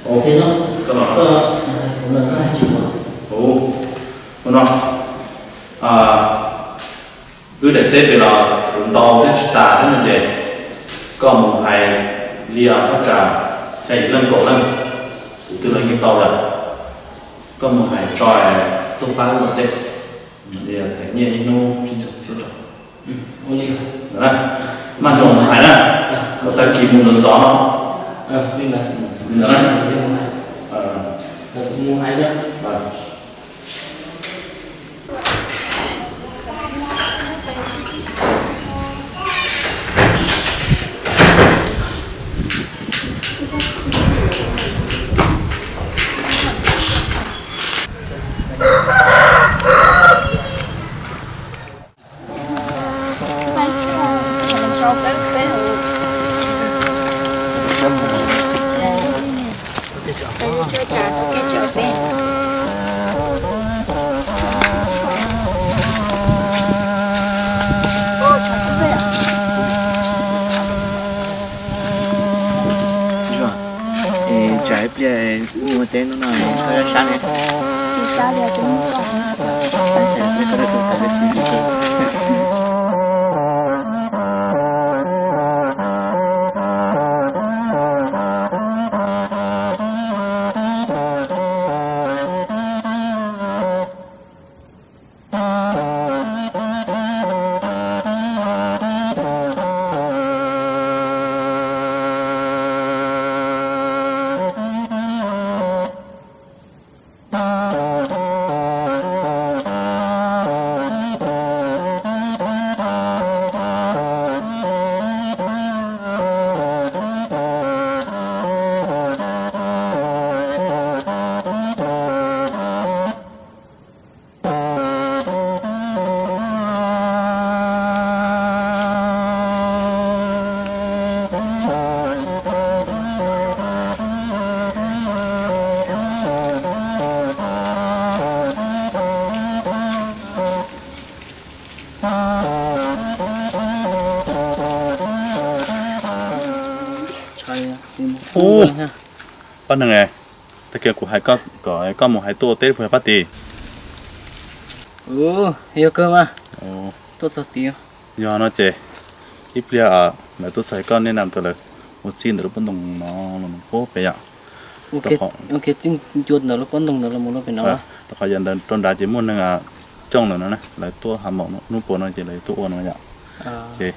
Ua no, wb daim teb pem los tshuav ntau thiab tsis tas thiab no ces koj mus hais li thaj tsam xya yim leej kaum leej, tus twg los yeej tau lawm. Koj mus hais tso tuaj pab ua teb, li them nyiaj ib hnub tsib caug txhiab rau. Maj nroos mus hais na, kom tag kis mus ntxov ntxov no. Li ntawd na. Tsam ib pliag mus ua teb hnub no koj sab ne. Tsis sab li, tus muj koj. Ub, pab neeg, tag kis kuv hais koj kom koj mus hais tuaj ua teb puas yog pab tim? Yog kawg mas, tuaj txog tim. Yog no ces ib pliag lawv tuaj txog koj nej nam tus lawv ua txij ntawm lub pob ntoo no los mus pem yom. Ua kiag txij ncua ntawm lub pob ntoo ntawd los mus rau pem no. Rau qhov yam ntawd rau nrad ces muaj neeg cooj ntawm no na, lawv tuaj ha maum hnub puas no ces lawv tuaj ua no yom. Ces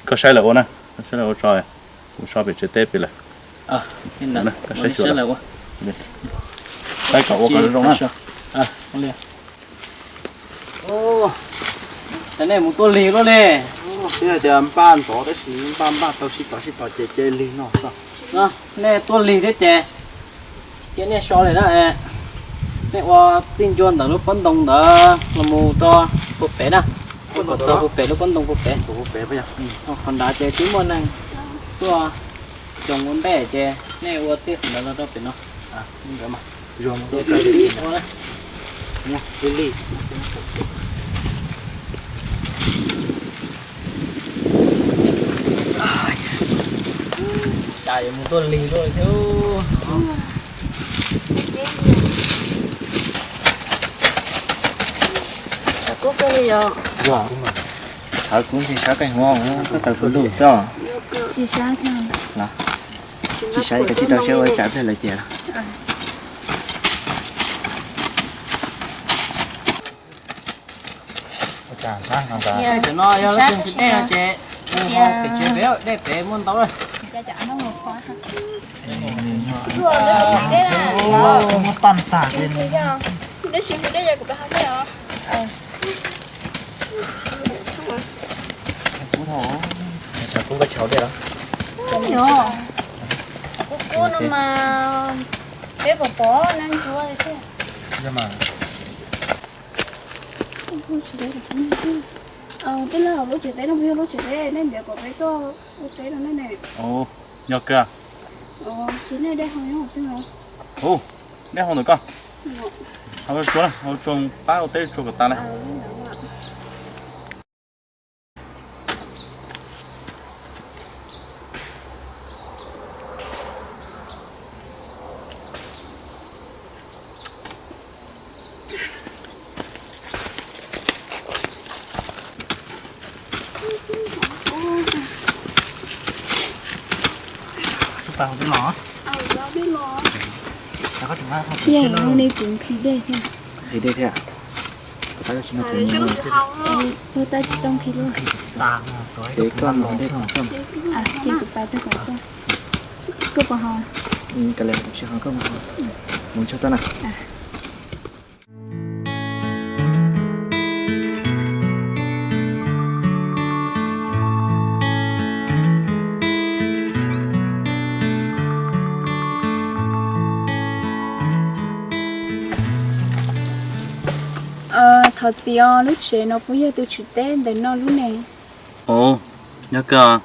koj saib lawv ua na, koj saib lawv ua tso, kuv so pem tsev teb pem lawm. Koj saib xyuas, saib kom ua kom zoo zoo na. Cov nej mus tuaj lig luaj li. Twb tias npaj ntxov tab sis npaj npaj tau sib tom sib tom ces cia lig no xwb. Nej tuaj lig thiab ces cia nej so li na. Nej ua txij ncua ntawm lub pob ntoo ntawd los mus rau puag pem na. Kom txog puag pem lub pob ntoo puag pem. Qhov nrad ces twb muaj neeg tuaj cog ua ntej ces nej ua txij qhov ntawd los rau pem no. Cas yuav mus tuaj lig luaj li thiab. Tsis sab, tsis rau siab ua tsam pliag lawv tias. Cov no yog lub tsev dej no ces pem tsev pem dej pem muaj ntau lawm. Muab paj tas. Kub no mas peb puas pom nab ntsuab li thiab. Tej lawv hauv lub tsev teb no puas yog lub tsev teb nej ntiav kom peb tuaj ua teb no nej ne? Yog kawg. Ces nej dej hau nyob twg? Dej hau ntawm koj. Hau tsua, hau tsua pab ua teb tsua kom tas na. Tau los. Thiab, hnub no kuv nqhis dej thiab. Nqhis dej thiab. Tab sis no kuv mus, tab sis tau nqhis dej. Ces koj mus dej koj, ces kuv pais rau tom koj. Koj puas haus? Kav liam, kuv tsis haus, koj mus haus. Mus tshaj tag na. Thov txim os, lub tsev no puas yog tus tswv teb ntawm no lub ne? Ov, yog kawg,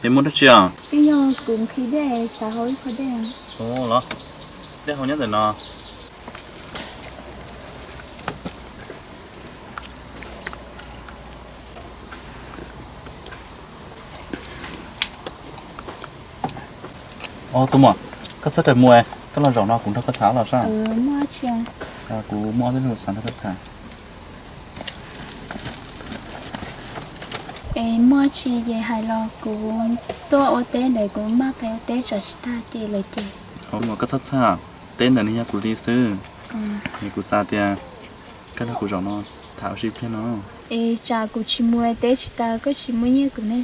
es muaj dab tsi os? Twb yog kuv nqhis dej xav haus ib qho dej. Ov los, dej haus nyob ntawm no. Ov, tus muam, koj txhob rawm mus, koj los zaum no kuv nrog koj tham los saib. Kuv muaj ob peb lus xav nrog koj tham. Es muaj tsi ces hais los kuv tuaj ua teb ntawd kuv maj pais ua teb tsam tsis tag ces lawv ces. Ov, koj txhob txhawj, teb ntawm no yog kuv li xwb. Es kuv xav tias koj nrog kuv zaum no tham ua si ib pliag no. Es tsam kuv tsis mus teb tsis tas koj tsis muab nyiaj kuv ne.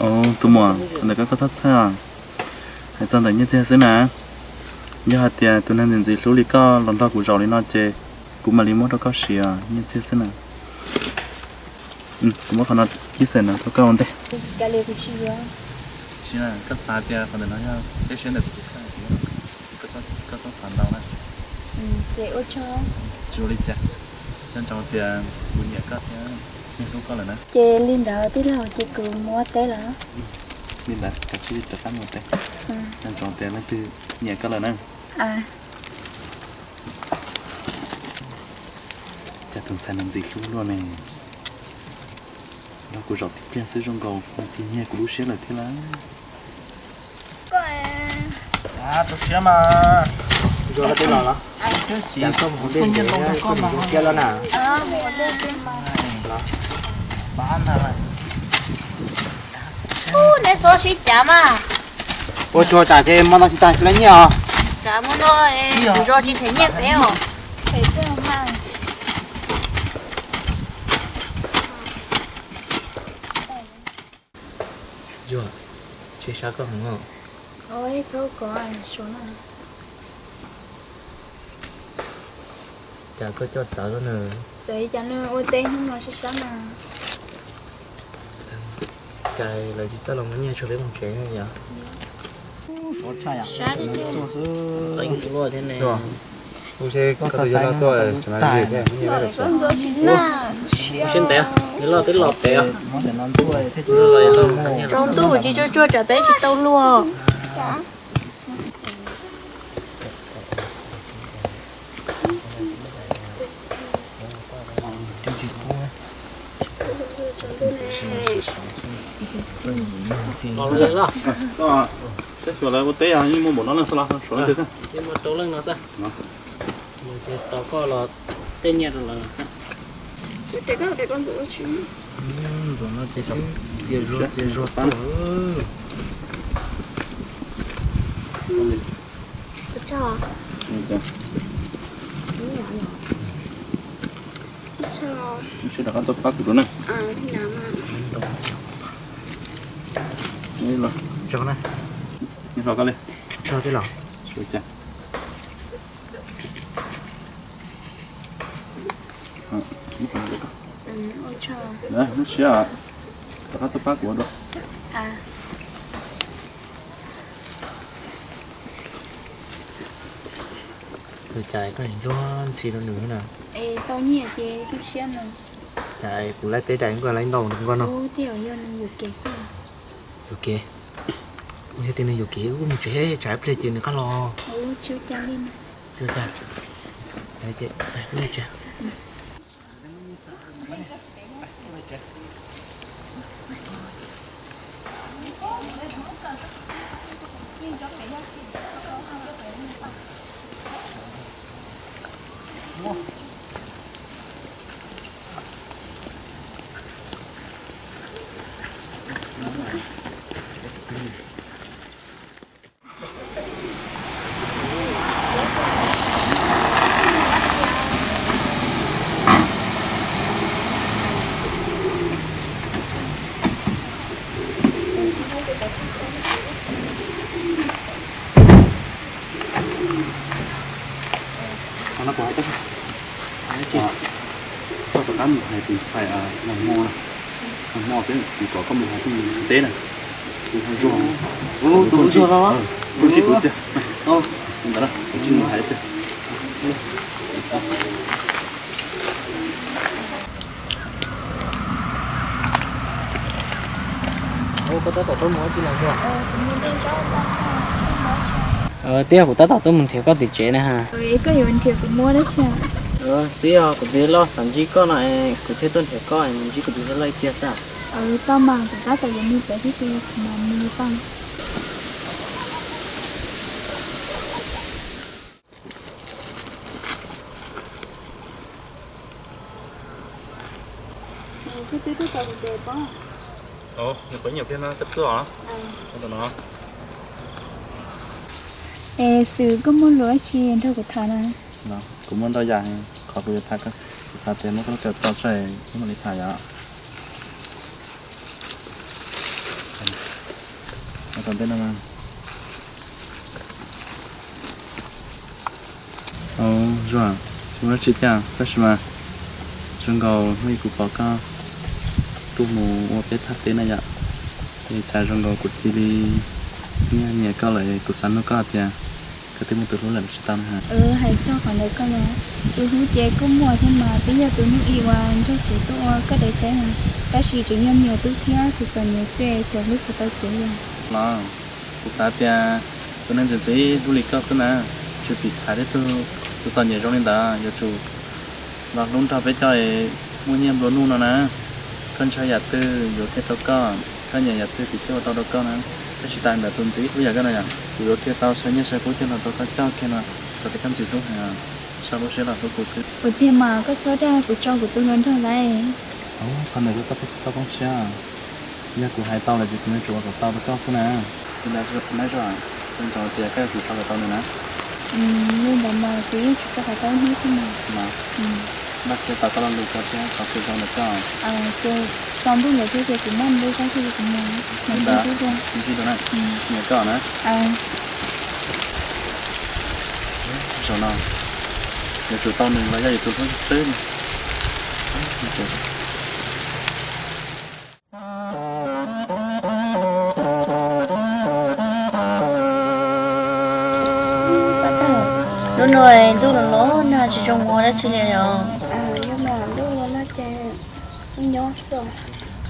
Ov, tus muam, ntawm koj koj txhob txhawj. Hais txog ntawm nyiaj txiag xwb na, yog hais tias tus neeg ntxim ntxim hlub li koj los nrog kuv zaum li no ces kuv mam li muab rau koj siv nyiaj txiag xwb na. Kuv muab qhov no ib xees no rau koj ua ntej. Koj xav tias qhov ntawm no yog peb siab ntawm kuv tus kheej, koj txhob xav ntau na. Tsis ua li cas, nco ntsoov tias kuv nyiam koj thiab yeej hlub koj lawm na. Ces li ntawd tij laug ces kuv mus ua teb lawm. Li ntawd koj cia li rov qab mus ua teb. Nco ntsoov tias leej twg nyiam koj lawm na. Cas tus ntxhais no ntxim hlub luaj ne. Nrog kuv zaum tib pliag xwb zoo nkaus nws tig nyiag kuv lub siab lawm thiab lawm. Rau siab mas. Zoo li los los. Cas koj mus dej, koj mus zoo kiab lawm na. Neb txhob sib cav mas. Ua tsuag tsam ces hmo no tsis tag tsis lawv nyiaj os. Tsam hmo no kuv zos tsis them nyiaj peb os. Yuag, tsis sab koj heev os. Cas koj coj txawv na. Txawv cas nws ua teb hnub no sib sab mas. Cas lawv tsis txawj los muab nyiaj tshuav peb mus tsev yom. Sab tiag tiag. Ua seb koj tus yawg loj tuaj tseem mas vim thiab. Siab ntev, yawg loj twb los pem os. Tsaus ntuj tsis tsuag tsuag tsam peb tsis tau luag. Los li los, seb xyuas lawv ua teb yeej muaj npaum no leej xwb los suav leej twg xwb. Yeej muaj rau leej no xwb. Mus ces tos koj los tej nyiaj rau lawv xwb. Npaum no ces txias zuag txias zuag tuaj. Seb rov qab tuaj pab kuv rau na. Tso na. Hlo koj li. Tso tij laug. Lub siab, rov qab tuaj pab kuv dua. Cas koj ntsuag ntxhi rau nws na. Es tau nyiaj ces tu siab no. Cas kuv laib peb daim koj laib ntau nkauj no. Ub, tej zaum yog nws yuam kev xwb. Yuam kev? Ub, yog tias nws yuam kev wb mus tsev tsam ib pliag ces nws qab los. Ub, tsis ua cas li. Tsis ua cas. Wb mus tsev. Kuv hais tau, koj rov qab mus hais tus ntxhais nag hmo, nag hmo peb kuv kom koj mus hais tus teb na, tus ho zuag, tus zuag no, tus tsis kuv tiag, ntawd na, tus tsis mus hais tiag. Koj tab tom tuaj mus ua tsi lawm? Twb yog kuv tab tom tuaj mus nrhiav koj tim tsev na ha. Koj yuav nrhiav kuv muaj dab tsi? Twb yog kuv tus loj xav ntsib koj no, kuv thiaj tuaj nrhiav koj, ntsib kuv tus loj ib pliag xwb. Tau mas, kuv tab tom yuav mus pem thiab ces kuv mam mus tau. Es xwm koj muaj lus dab tsi nrog kuv tham na? Kuv muaj ntau yam, qhov kuv yuav tham koj, kuv xav tias muab koj lub kawm txo tso wb mam li tham yom. Zuag, tsis muaj dab tsi thiab tab sis mas zoo nkaus hnub ib kuv pom koj tuaj mus ua peb thaj teb na yom, es cas zoo nkaus kuv cia li nyiam nyiam koj lawm, kuv xav nug koj hais tias koj twb muaj tus hlub lawm los tsis tau na? Hais txog qhov ntawd koj los, tus hlub ces kuj muaj thiab mas, twb yog tus hnub ib uas nrog kuv tuaj ua koj daim teb na, tab sis tseem yog me nyuam tub thiab txom txom nyem xwb, cov hlub tsis tau kev yog. Los, kuv xav tias tus neeg ntxim ntxim hlub li koj xwb na, tsis pim tham tej tug txom nyem zoo li ntawd, yuav tsum los hlub nrog peb coj es muaj nyiaj nplua nuj no na. Koj ntshaw yam twg yuav kiag rau koj, koj nyiam yam twg kuv thiaj ua tau rau koj na. Tab sis tas ntawm tus ntxim hlub yam koj no yom, kuv yuav kiag tau saw nyiaj saw kub coj los rau koj coj kiag no, xav tias koj ntxim hlub heev, sau lub siab los hlub kuv xwb. Ua tiag mas koj txhob dag, kuv tso kuv tus hluas nraug lawm. Qhov ntawd koj txhob poob siab, yog kuv hais tau lawm ces kuv yuav tsum ua kom tau rau koj xwb na. Li ntawd, zoo tias koj yuav tsum tau kom tau nws na. Li ntawd mas kuv yeej tsis tau kom tau ib hnub xwb mas. Npaj siab tau koj lo lus tso thiab xav tias zoo ntawm koj. Ces tsaus ntuj lawm thiab ces kuv maj npeb zab thiab kuv mus. Li ntawd, ntsib dua na, nyiam koj na. Zaum no yuav tsum tau nws los yog yus tus hlub xwb. Hnub no ntuj los los nag tsis zoo ua dab tsi li os.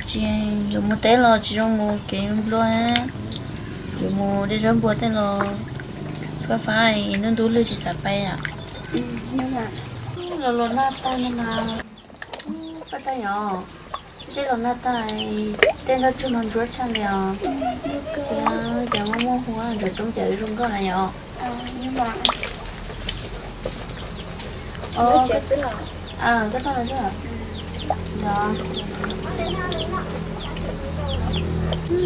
Tsis, yuav mus teb los tsis zoo mus kev nplua, yuav mus de zaub npua tej los fab fab, ntuj ntub lwg tsis xav pais yom. Los los nag tag no mas, paj tag yom, zej los nag tag, tej nroj tsuag no ntsuab tshaj li os. Ces muaj muaj hu nram roob ces zoo nkauj na yom.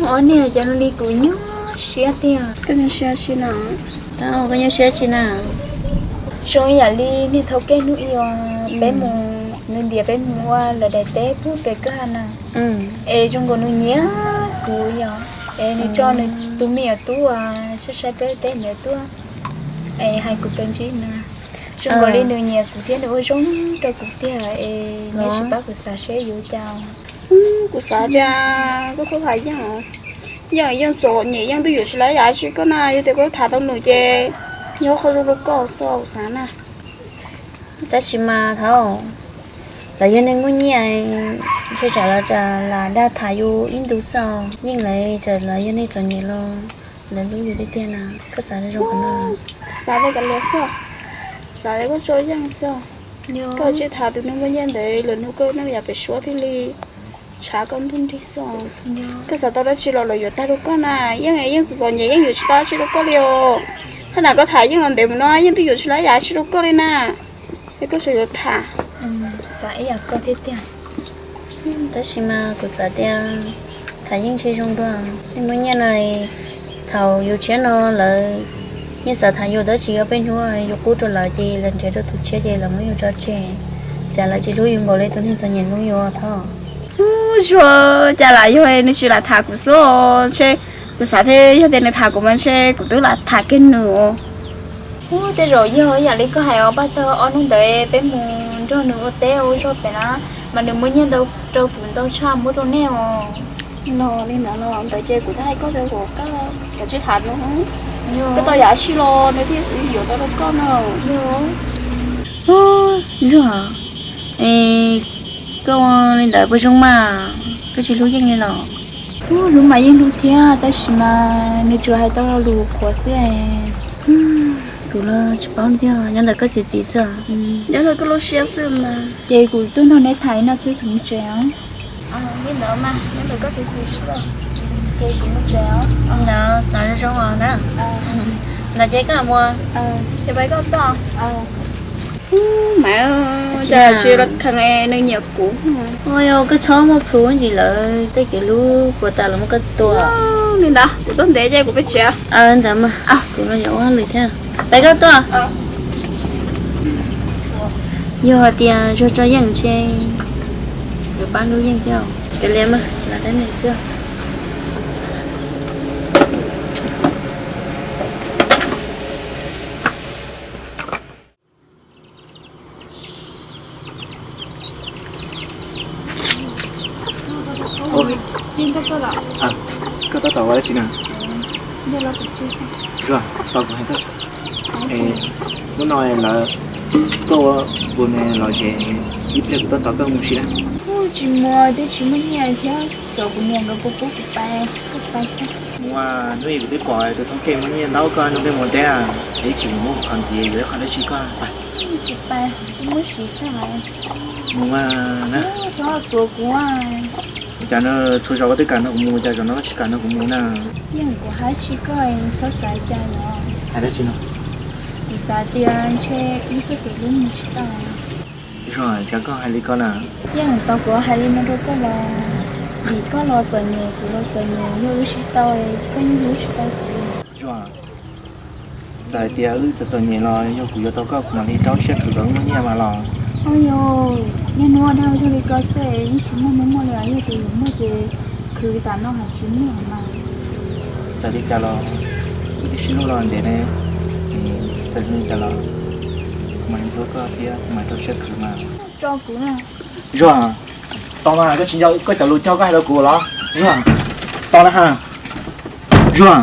Ob niag cov li kuv nyuaj siab tiag. Koj nyuaj siab tsi na? Koj nyuaj siab tsi na? Zoo ib yam li niag thaum kej hnub ib uas peb mus, nws ntiav peb mus ua lawv daim teb pub pem kwj ha na. Es zoo nkaus nws nyiam kuv yom, es nws tso nws tus me nyuam tub uas saib saib peb teb ntawd tuaj, es hais kuv pes ntsib na. Zoo nkaus li nws nyiam kuv thiab nws ua zoo rau kuv tiag, es nws tsis pab kuv xav seb yuav cas. Kuv xav tias koj txhob tham Yeej, Yeej txom nyem, Yeej twb yuav tsis lab yam tsi koj na, yog tias koj tham tau nws ces nyob qhov zoo rau koj xwb kuv xav na. Tab sis mas thaum lawv yog neeg muaj nyiaj, ntshe tsam lawv lam dag tham yus ib ntus xwb. Yeej lawv tsam lawv yog neeg txom nyem los lawv hlub yus tiag tiag na. Koj xav zoo qhov no? Xav li kav liam xwb, xav li koj tso Yeej xwb. Koj tsis tham tus neeg muaj nyiaj ntawd lawm hnub koj noj yam pem suab thiaj li tshav koj ntuj nrig xwb. Koj xav tau dab tsi los lawv yuav tag rau koj na. Yeej, Yeej txom txom nyem Yeej yuav tsis tau dab tsi rau koj li os. Thaj nam koj tham Yeej los ntev mus no Yeej twb yuav tsis lab yam tsi rau koj li na. Es koj tseem yuav tham. Xav ib yam koj thiab tiag. Tab sis mas kuv xav tias tham Yeej ntshe zoo dua. Neeg muaj nyiaj no thaum yus tshiab no lawv yeej xav tham yus, tab sis yog peb hnub yus qub rau lawv ces lawv nrhiav rau tus tshiab ces lawv muab yus tso tseg. Cas lawv tsis hlub yus nkaus li tus neeg txom nyem hlub yus os. Ub, Zuag, cas lam yog nws tsis lam tham kuv xwb. Ntshe kuv xav thiab, yog tias nws tham kuv mas ntshe kuv twb lam tham kiag nws os. Ub, tej zaum yog yam li koj hais os, paj tag ob hnub ntawd peb mus nrog nws ua teb ua zog pem na, mas nws muab nyiaj ntau rau kuv ntau tshaj muab rau nej os. Los li ntawd los ntawd ces kuv thiaj hais koj rau kom koj kav tsij tham no. Koj tau yam dab tsi los nws thiaj xav yuav tau rau koj no. Zuag, koj ua li ntawd puas zoo mas, koj tsis hlub Yeej li los? Hlub mas yeej hlub thiab, tab sis mas nws tsuas hais tau lo lus qhuav xwb. Kuv los tsis paub thiab, nyob ntawm koj txiv txiv xwb. Nyob ntawm koj lub siab xwb mas. Ces kuv tuaj nrog neb tham no xwb, kuv mus tsev os. Li ntawd mas nyob ntawm koj txiv txiv xwb. Ces kuv mus tsev os. Ntawd xav zoo zoo os na. Ntawd ces koj mus. Ces pais koj toj. Mas cas tsis kheev nws nyiam kuv. Ua yog koj txhob muaj plhus ntsis lawm, tej kev hlub puas tas los muab koj tua. Li ntawd kuv tuaj ntev ces kuv peb tsev. Ntawd mas kuv los yuav ua lwm thiab. Peb koj tuaj. Yog hais tias Zuag tso Yeej ntshe yuav pab hlub Yeej thiab. Kav liam mas, lam teb me xwb. Koj tab tom ua dab tsi na? Zuag, tau kuv hais koj, hnub no lawv, koj ua kuv ne los ze, ib pliag kuv tuaj tos koj mus si na. Tsis mus, twb tsis muaj nyiaj thiab, xyov kuv niam nkawd puas pub kuv pais, koj pais xwb. Mus ua, hnub ib kuv twb pom tus thoob kev muaj nyiaj ntau koj nrog peb mus teb, ib chim mus muab qhov ntxiv yuav ib qho dab tsi koj pais. Tsis pais, tsis muaj siv koj. Mus mas na. Txhob tuav kuv. Cas no txhua zaus koj twb kam nrog kuv mus, cas zaum no koj tsis kam nrog kuv mus na? Yeej, kuv hais tsis koj, txhob xav cas no. Hais dab tsi no? Kuv xav tias ntshe wb txoj kev hlub mus tsis tau. Zoo, cas koj hais li ko na? Yeej, tau kuv hais li no rau koj los vim koj los txom nyem, kuv los txom nyem, yog wb sib tau, koj yeej hlub tsis tau kuv. Zoo, txawm hais tias wb txom txom nyem los yog kuv yuav tau koj kuv mam li rau siab khwv kom wb muaj nyiaj mas los. Oj yog, niaj hnub ua dag ua zog li ko xwb yeej tsis muaj hnub muaj li, yog tias yuav muaj ces khwv tam no hais tsis muaj mas. Txawm li cas los wb twb sib hlub los ntev ne, txawm li cas los kuv mam li hlub koj thiab kuv mam rau siab khwv mas. Tso kuv na. Zuag, tau mas, koj tsis nco koj cov lus cog koj hais rau kuv los? Zuag, tau na ha. Zuag.